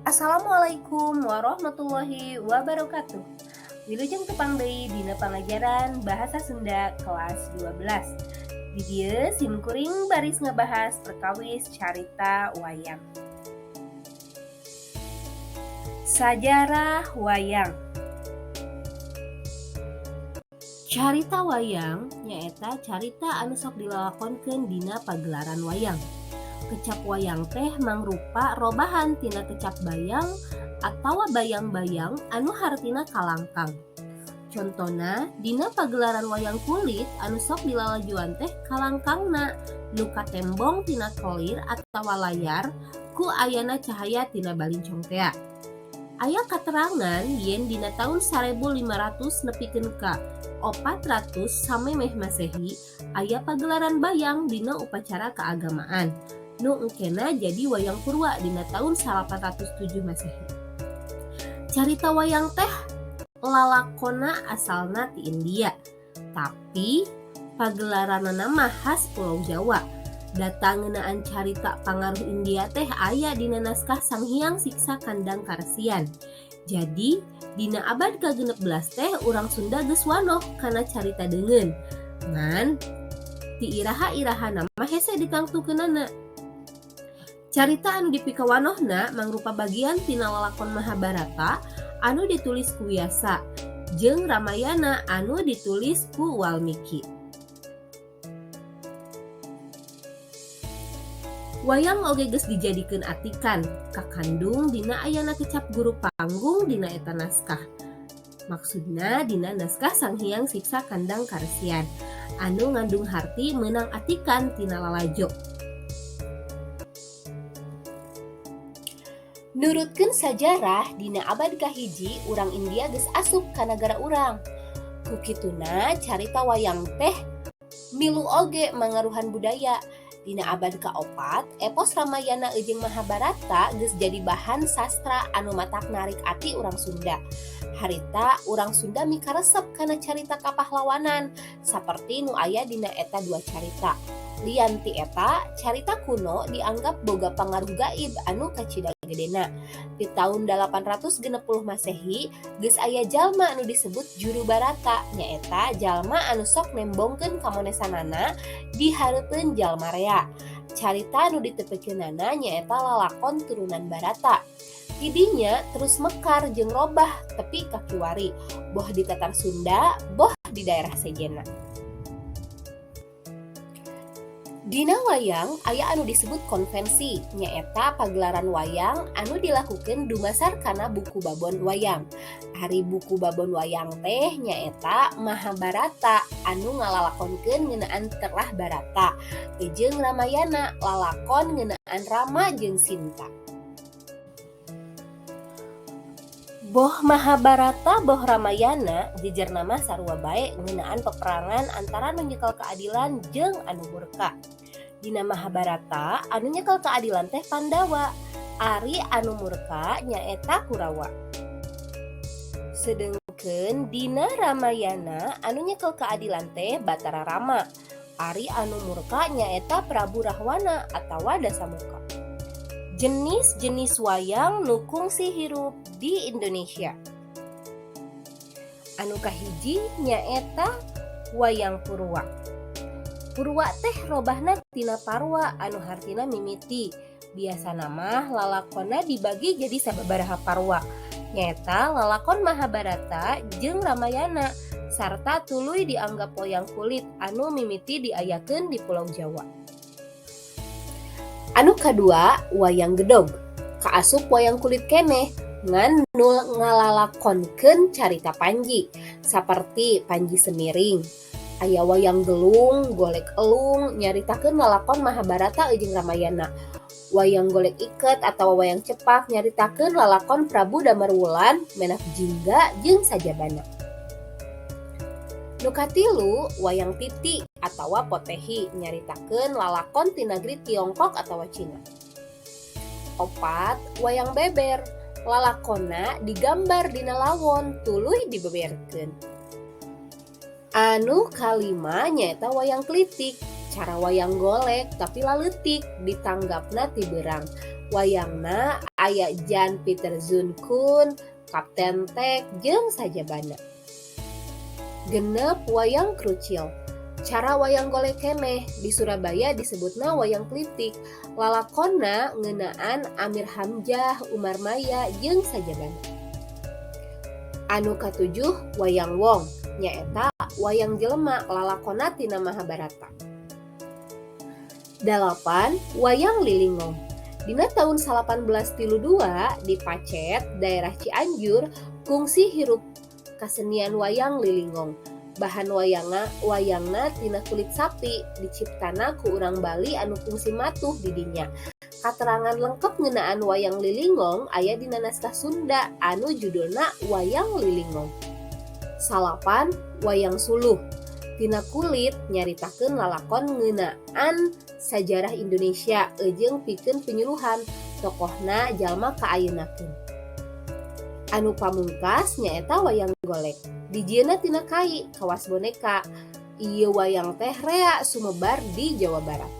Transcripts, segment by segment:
Assalamualaikum warahmatullahi wabarakatuh. Wilujeng tepang deui dina pangajaran Bahasa Sunda kelas 12. Di dieu sim kuring baris ngabahas perkawis carita wayang. Sajarah wayang. Carita wayang nyaeta carita anu sok dilalakonkeun dina pagelaran wayang. Kecap wayang teh mangrupa robahan tina kecap bayang atawa bayang-bayang anu hartina kalangkang. Contona dina pagelaran wayang kulit anu sok dilalajuan teh kalangkangna nu katembong tina kelir atawa layar ku ayana cahaya tina balincong tea. Aya katerangan yen dina taun 1500 nepikeun ka 400 samemeh Masehi aya pagelaran bayang dina upacara keagamaan nu engkena jadi wayang purwa dina taun 807 Masehi. Carita wayang teh lalakonna asalna ti India, tapi pagelaranana mah khas Pulau Jawa. Data ngeunaan carita pangaruh India teh aya dina naskah Sanghyang Siksa Kandang Karesian. Jadi dina abad ka-16 teh urang Sunda geus wanoh kana carita deungeun. Ngan ti iraha-irahana mah hese ditangtukeunana. Carita anu dipikawanohna mangrupa bagian tina lalakon Mahabharata anu ditulis ku Wyasa jeung Ramayana anu ditulis ku Walmiki. Wayang oge geus dijadikeun atikan, kakandung dina ayana kecap guru panggung dina eta naskah. Maksudna dina naskah Sanghyang Siksa Kandang Karesian anu ngandung harti meunang atikan tina lalajo. Nurutkeun sajarah dina abad kahiji urang India geus asup ka nagara urang. Ku kituna carita wayang teh milu oge mangaruhan budaya. Dina abad kaopat, epos Ramayana jeung Mahabharata geus jadi bahan sastra anu matak narik ati urang Sunda. Harita urang Sunda mikaresep kana carita kapahlawanan saperti nu aya dina eta dua carita. Lian ti eta, carita kuno dianggap boga pangaruh gaib anu kacida gedena. Di taun 860 Masehi geus aya jalma anu disebut Juru Barata, nyaeta jalma anu sok nembongkeun kamonesanana di hareupeun jalma rea. Carita anu ditepikeunana nyaeta lalakon turunan Barata. Tidinya terus mekar jeung robah tepi ka kiwari, boh di Tatar Sunda, boh di daerah sejenna. Dina wayang aya anu disebut konvensi, nyaeta pagelaran wayang anu dilakukeun dumasar kana buku babon wayang. Ari buku babon wayang teh nyaeta Mahabharata anu ngalalakonkeun ngeunaan terah Barata, jeung Ramayana lalakon ngeunaan Rama jeung Sinta. Boh Mahabharata boh Ramayana jejerna mah sarua bae ngeunaan peperangan antara nu nyekel keadilan jeung anu murka. Dina Mahabharata anu nyekel keadilan teh Pandawa, ari anu murka nyaeta Kurawa. Sedengkeun dina Ramayana anu nyekel keadilan teh Batara Rama, ari anu murka nyaeta Prabu Rahwana atawa Dasamuka. Jenis-jenis wayang nu kungsi hirup di Indonesia. Anu kahiji nyaeta wayang purwa. Purwa teh robahna tina parwa anu hartina mimiti. Biasana mah lalakonna dibagi jadi sababaraha parwa. Nyaeta lalakon Mahabharata jeung Ramayana sarta tuluy dianggap wayang kulit anu mimiti diayakeun di Pulau Jawa. Anu kadua wayang gedog, kaasup wayang kulit keneh ngan nu ngalalakonkeun carita Panji saperti Panji Semiring. Aya wayang gelung, golek elung nyaritakeun lalakon Mahabharata jeung Ramayana. Wayang golek iket atawa wayang cepak nyaritakeun lalakon Prabu Damarwulan, Menak Jingga jeung sajabana. Nu katilu wayang titi atawa potehi nyaritakeun lalakon ti nagri Tiongkok atawa Cina. Opat wayang beber, lalakonna digambar dina lawon tuluy dibeberkeun. Anu kalima nyaeta wayang klitik, cara wayang golek tapi laleutik ditanggapna ti beurang. Wayangna aya Jan Pieterszoon Coen, Kapten Tek jeung sajabana. 6, wayang krucil. Cara wayang golek keneh di Surabaya disebutna wayang klitik. Lalakonna ngeunaan Amir Hamzah, Umar Maya jeung sajabana. Anu katujuh, wayang wong, nyaeta wayang jelema lalakonna tina Mahabharata. 8, wayang lilingong. Dina taun 1832 di Pacet, daerah Cianjur, kungsi hirup kasenian wayang lilingong. Bahan wayangna tina kulit sapi, diciptana ku urang Bali anu kungsi matuh di dinya. Katerangan lengkep ngeunaan wayang lilingong aya dina naskah Sunda anu judulna Wayang Lilingong. 9, wayang suluh. Tina kulit nyaritakeun lalakon ngeunaan sajarah Indonesia jeung pikeun penyuluhan, tokohna jalma kaayeunakeun. Anu pamungkas nyaeta wayang golek. Dijieunna tina kai kawas boneka. Ieu wayang teh rea sumebar di Jawa Barat.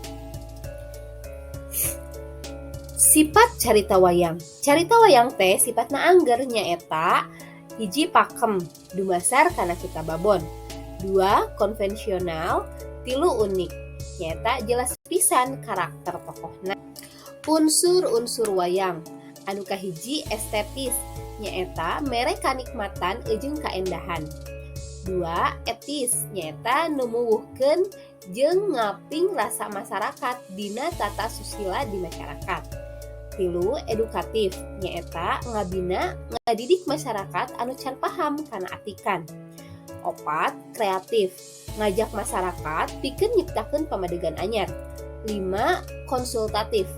Sifat carita wayang. Carita wayang teh sifatna angger, nyaeta 1, pakem dumasar kana kitab babon, 2, konvensional, 3, unik, nyaeta jelas pisan karakter tokohna. Unsur-unsur wayang. Anu kahiji, estetis, nyaeta mere kanikmatan jeung kaendahan. 2, etis, nyaeta numuwuhkeun jeung ngaping rasa masyarakat dina tata susila di masyarakat. 3, edukatif, nyaeta ngabina ngadidik masyarakat anu can paham kana atikan. 4, kreatif, ngajak masyarakat pikeun nyiptakeun pamadegan anyar. 5, konsultatif,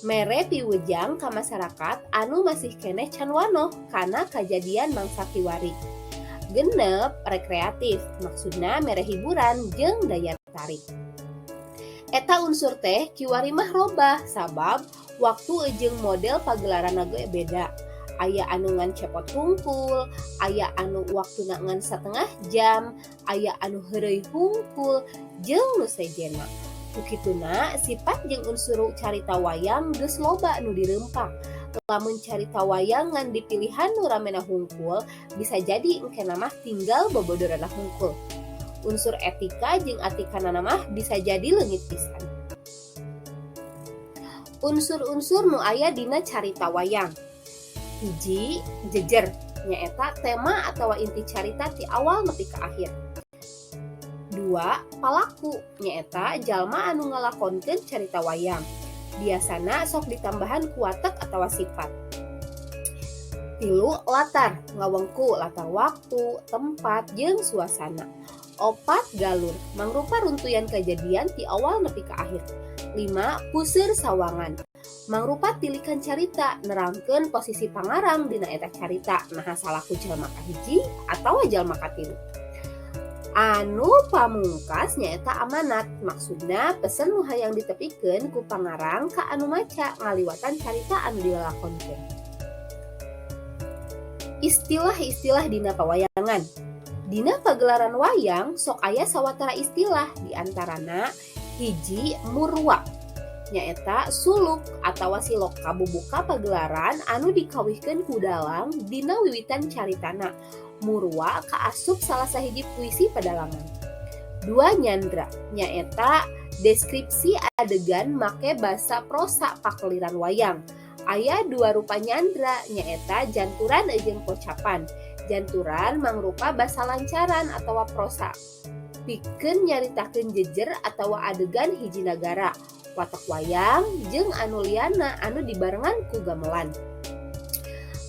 mere piwejang ka masyarakat anu masih keneh can wanoh kana kajadian mangsa kiwari. 6, rekreatif, maksudna mere hiburan jeung daya tarik. Eta unsur teh kiwari mah robah sabab waktu jeung model pagelaranna ge beda. Aya anu ngan cepot hungkul, aya anu waktuna ngan satengah jam, aya anu heureuy hungkul jeung nu sejenna. Ku kituna sifat jeung unsur carita wayang geus loba nu dirempak. Lamun carita wayang ngan dipilihan nu ramena hungkul, bisa jadi engkena mah tinggal bobodoranna hungkul. Unsur etika jeung atikanana mah bisa jadi leungit pisan. Unsur-unsur nu aya dina carita wayang. 1, jejer, nyaeta tema atawa inti carita ti awal nepi ka akhir. 2, palaku, nyaeta jalma anu ngalakonkeun carita wayang. Biasana sok ditambahan ku watek atawa sifat. 3, latar, ngawengku latar waktu, tempat, jeung suasana. 4, galur, mangrupa runtuyan kejadian ti awal nepi ka akhir. 5, puseur sawangan, mangrupa tilikan carita nerangkeun posisi pangarang dina eta carita, naha salaku jalma kahiji atawa jalma katilu. Anu pamungkas nyaeta amanat, maksudna pesen nu hayang ditepikeun ku pangarang ka anu maca ngaliwatan carita anu dilalakonkeun. Istilah-istilah dina pawayangan. Dina pagelaran wayang sok aya sawatara istilah, diantarana 1, murwa, nyaeta suluk atawa siloka bubuka pagelaran anu dikawihkeun ku dalang dina wiwitan caritana. Murwa kaasup salah sahiji puisi pedalangan. 2, nyandra, nyaeta deskripsi adegan make basa prosa pakeliran wayang. Aya dua rupa nyandra, nyaeta janturan jeung pocapan. Janturan mangrupa basa lancaran atawa prosa pikeun nyaritakeun jejer atawa adegan hiji nagara, watak wayang jeung anu liana anu dibarengan ku gamelan.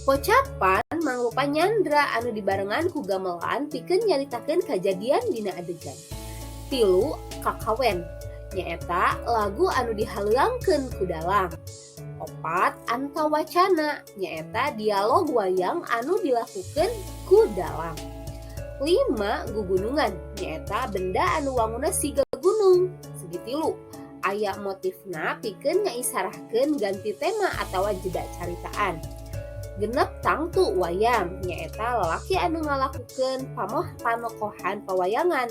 Pocapan mangrupa nyandra anu dibarengan ku gamelan pikeun nyaritakeun kajadian dina adegan. 3, kakawen, nyaeta lagu anu dihaleuangkeun ku dalang. 4, antawacana, nyaeta dialog wayang anu dilakukeun ku dalang. 5, gugunungan, nyaeta benda anu wanguna siga gunung segitilu. Aya motifna pikeun ngaisarahkeun ganti tema atawa jeda caritaan. 6, tangtu wayang, nyaeta lalaki anu ngalakukeun pamoh panokohan pawayangan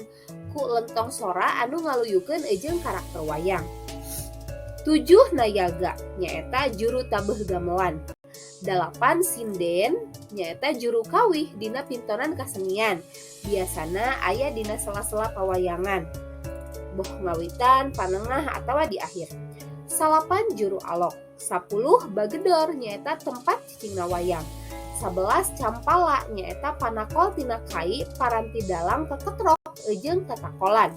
ku lentong sora anu ngaluyukeun jeung karakter wayang. 7, nayaga, nyaeta juru tabuh gamelan. 8, sinden, nyaeta juru kawih dina pintonan kasenian, biasana aya dina sela-sela pawayangan, boh ngawitan, panengah, atawa di akhir. 9, juru alok. 10, bagedor, nyaeta tempat cicingna wayang. 11, campala, nyaeta panakol tina kai paranti dalang keketrok jeung tatakolan.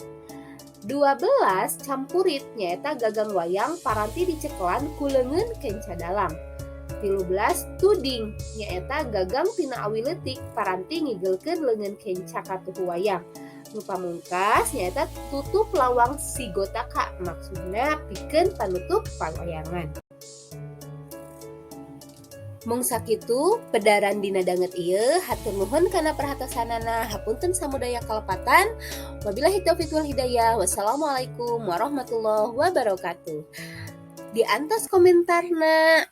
12, campurit, nyaeta gagang wayang paranti dicekelan ku leungeun kenca dalang. 13, tuding, nyaeta gagang tina awi leutik paranti ngigelkeun leungeun kenca katuhu wayang. Nu pamungkas nyaeta tutup lawang sigotaka, maksudna pikeun panutup pawayangan. Mung sakitu pedaran dina danget ieu. Hatur nuhun kana perhatosanana. Hapunten samudaya kalepatan. Wabillahi taufiq wal hidayah. Wassalamualaikum warahmatullahi wabarakatuh. Diantos komentarna.